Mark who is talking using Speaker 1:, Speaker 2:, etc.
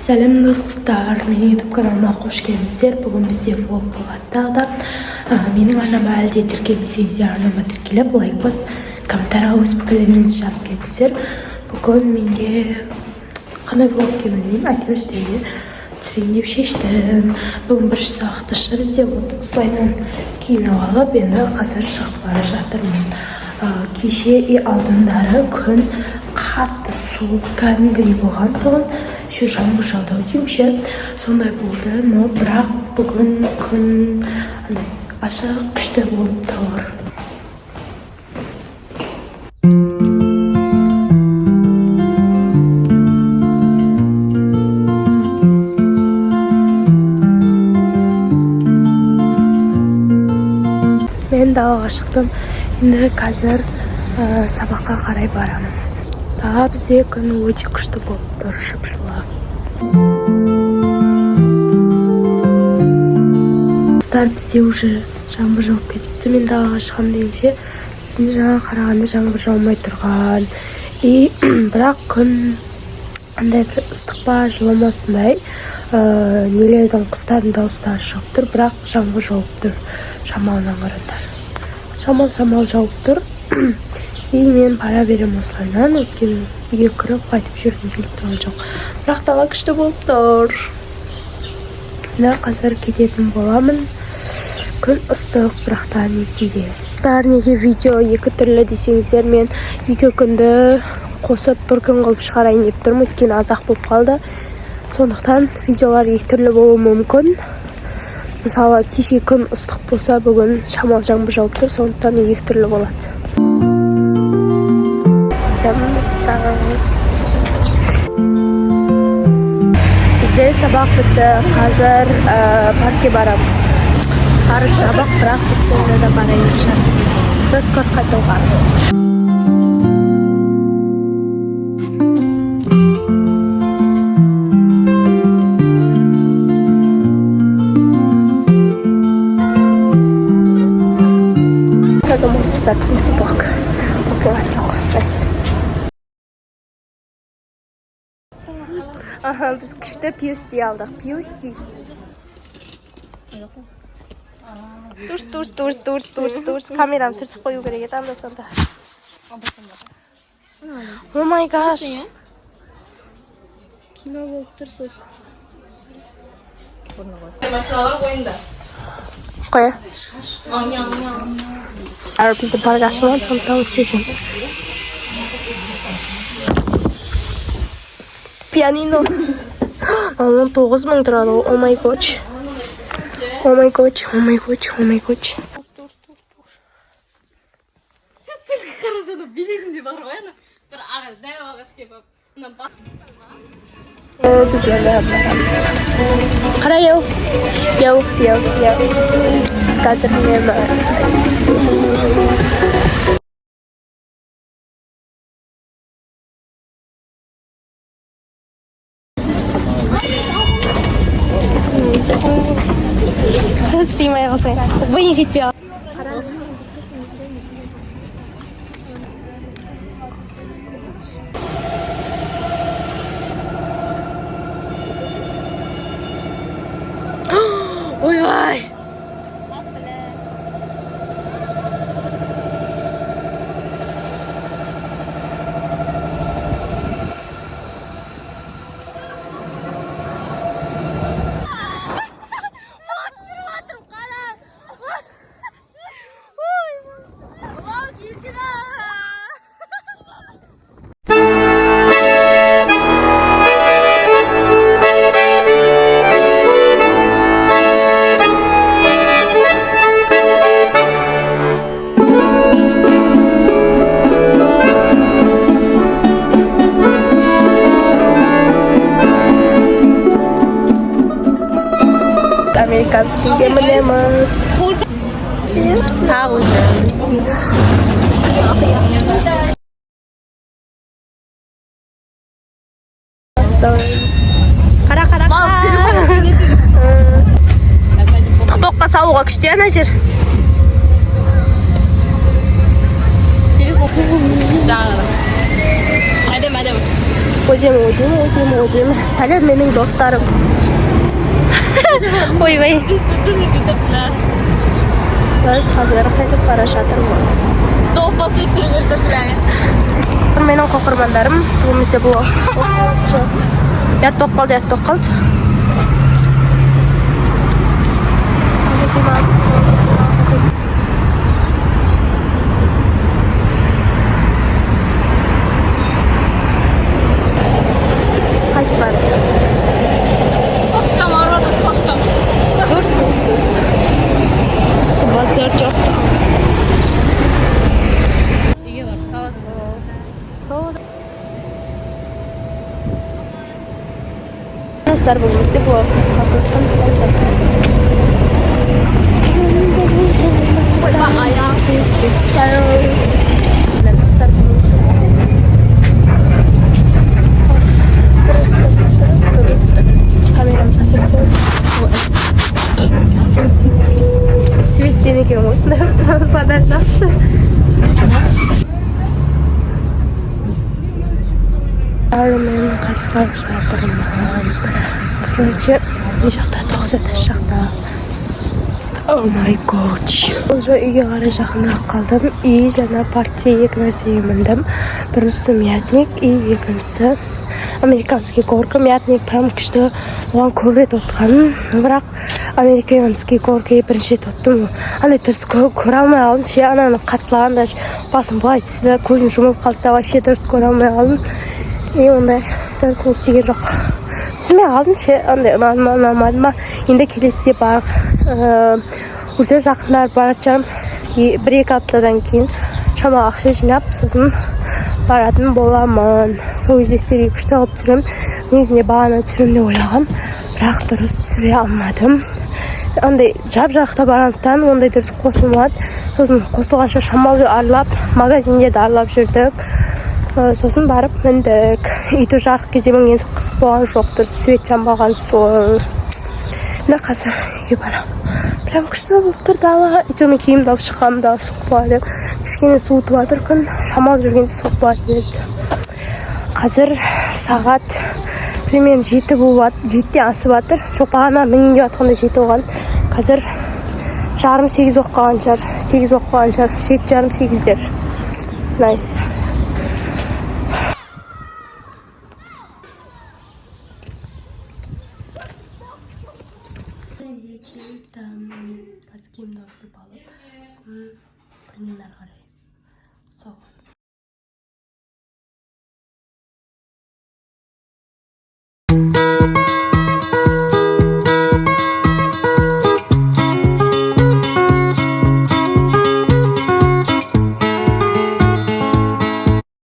Speaker 1: Сәлем, достар! Менің YouTube каналыма қош келдіңіздер. Бүгін бізде влог болады тағы да. Менің арнама әлі де тіркелмесеңіздер, арнама тіркеліп, лайк басып, комментарийға өз пікірлеріңізді жазып кетіңіздер. Бүгін менде қандай влог екенін білмеймін, әйтеуір сіздерге түсірейін деп шештім. Бүгін бірінші сабақты бізде. Вот осылайынан киініп алып, енді қазір шығып бара жатырмын. Кеше и алдындары күн қатты суық, кәдімгідей болған тұғын, еще жаңбыр жауды ау деймін ше, сондай болды. Но бірақ бүгін күн андай ашық, күшті болып тұр. Мен далаға шықтым, енді қазір сабаққа қарай барамын. Дала бізде күн өте күшті болып тұр, жып-жылы. Достар, бізде уже жаңбыр жауып кетіпті. Мен далаға шығамын дегенше, біздің жаңа қарағанда жаңбыр жаумай тұрған. И бірақ күн андай бір ыстық па, жылы ма, сондай. Нелердің, құстардың дауыстары шығып тұр, бірақ жаңбыр жауып тұр. Шамалынан қараңдар, шамал шамал жауып тұр. И мен бара беремін осылайынан, өйткені үйге кіріп қайтып жүргім келіп тұрған жоқ. Бірақ дала күшті болып тұр. Енді қазір кететін боламын. Күн ыстық, бірақ та негізінде. Достар, неге видео екі түрлі десеңіздер, мен екі күнді қосып бір күн қылып шығарайын деп тұрмын, өйткені аз-ақ болып қалды. Сондықтан видеолар екі түрлі болуы мүмкін. Мысалы, кеше күн ыстық болса, бүгін шамал жаңбыр жауып тұр, сондықтан екі түрлі болады. Достар, бізде сабақ бітті, қазір паркке барамыз. Парк жабық, бірақ біз сонда да барайын деп жатырмыз. Біз қорқытуға. Задумал писать блог. Оқиға жоқ. Бәс. Аха, біз күшті пьюсти алдық. Пьюсти. Дұрыс, дұрыс, дұрыс, дұрыс, дұрыс, дұрыс. Камераны сүртіп қою керек еді анда санда. Oh my gosh.
Speaker 2: Кино болып тұрсыз.
Speaker 3: Машиналар ойында.
Speaker 1: Қоя. Әрі бізді парк ашылған, сондықтан істесем. Пианино. 19 мың тұрады ғой. Oh my god. Oh my god, oh my god, oh my god.
Speaker 3: Хорошо, билетін де бар ғой, ана бір ағаш, дәу ағаш келіп алып, мына
Speaker 1: Біз енді барамыз. Қара, яу. Яу, яу, яу. Біз қазір мінеміз. Сыймай қалсаң. Бойың жетпей қалды. Ойбай! Американскийге мінеміз. Тағы өзі. Қара, қара, қара. Тиктокқа салуға күшті ана жер.
Speaker 3: Телефон жаңағы. Әдемі, әдемі.
Speaker 1: Ой, Әдемі, әдемі, әдемі, әдемі. Сәлем, менің достарым. Ойбай. Біз қазір қайтып бара жатырмыз. Менің оқырмандарым, бүгін бізде бұл ұят болып қалды, ұят болып қалды. Біз қайтып бара жатырмыз. Дұрыс, дұрыс, дұрыс. Үсті базар жақта.
Speaker 3: Үйге барып салат.
Speaker 1: Сол. Достар, бүгін бізде блог. Тосқан. Достар, бүгін дұрыс, дұрыс, дұрыс, дұрыс, дұрыс. Камерамыз түсіріп. Светтен екен ғой, осындай фонарь жақшы. Ал мен қайтып бара жатырмын. Короче, мына жақта тоғыз этаж жақта. Oh my God. Уже үйге қарай жақындап қалдым. И жаңа паркте екі нәрсеге міндім. Біріншісі мятник и екіншісі американский горка. Мятник прям күшті. Оған көп рет отқанмын. Бірақ американский горка бірінші рет оттым. Андай дұрыс көре алмай қалдым. Ше, ананы қаттылағанда басым былай түсті да, көзім жұмылып қалды да, вообще дұрыс көре алмай қалдым. И ондай дұрыс не істеген жоқ. Түсінбей қалдым ше, андай ұнады ма, ұнамады ма. Енді келесіде барып, уже жақындап баратын шығармын. 1-2 аптадан кейін шамалы ақша жинап, сосын баратын боламын. Сол кезде сіздерге күшті қылып түсіремін. Негізінде бағана түсіремін деп ойлағам, бірақ дұрыс түсіре алмадым. Андай жап-жарықта барғандықтан ондай дұрыс қосылмады. Сосын қосылғанша шамалы аралап, магазиндерді аралап жүрдік. Сосын барып міндік. Үйде жарық кезде мінген соң қызық болған жоқ, дұрыс свет жанбаған сол. Мына қазір үйге барамын. Прям күшті болып тұр дала. Үйде мен киімді алып шыққанмын, дала суық болады деп. Кішкене суытып жатыр күн. Шамал жүргенде суық болатын еді. Қазір сағат примерно 7 болып 7-ден асып жатыр. Жоқ, бағана мінейін деп жатқанда 7 болған. Қазір жарым сегіз болып қалған шығар. 8 болып қалған шығар. Жеті жарым сегіздер. Найс. Үйге келдім. Қазір киімді ауыстырып алып, сосын білмеймін ары қарай. Сол.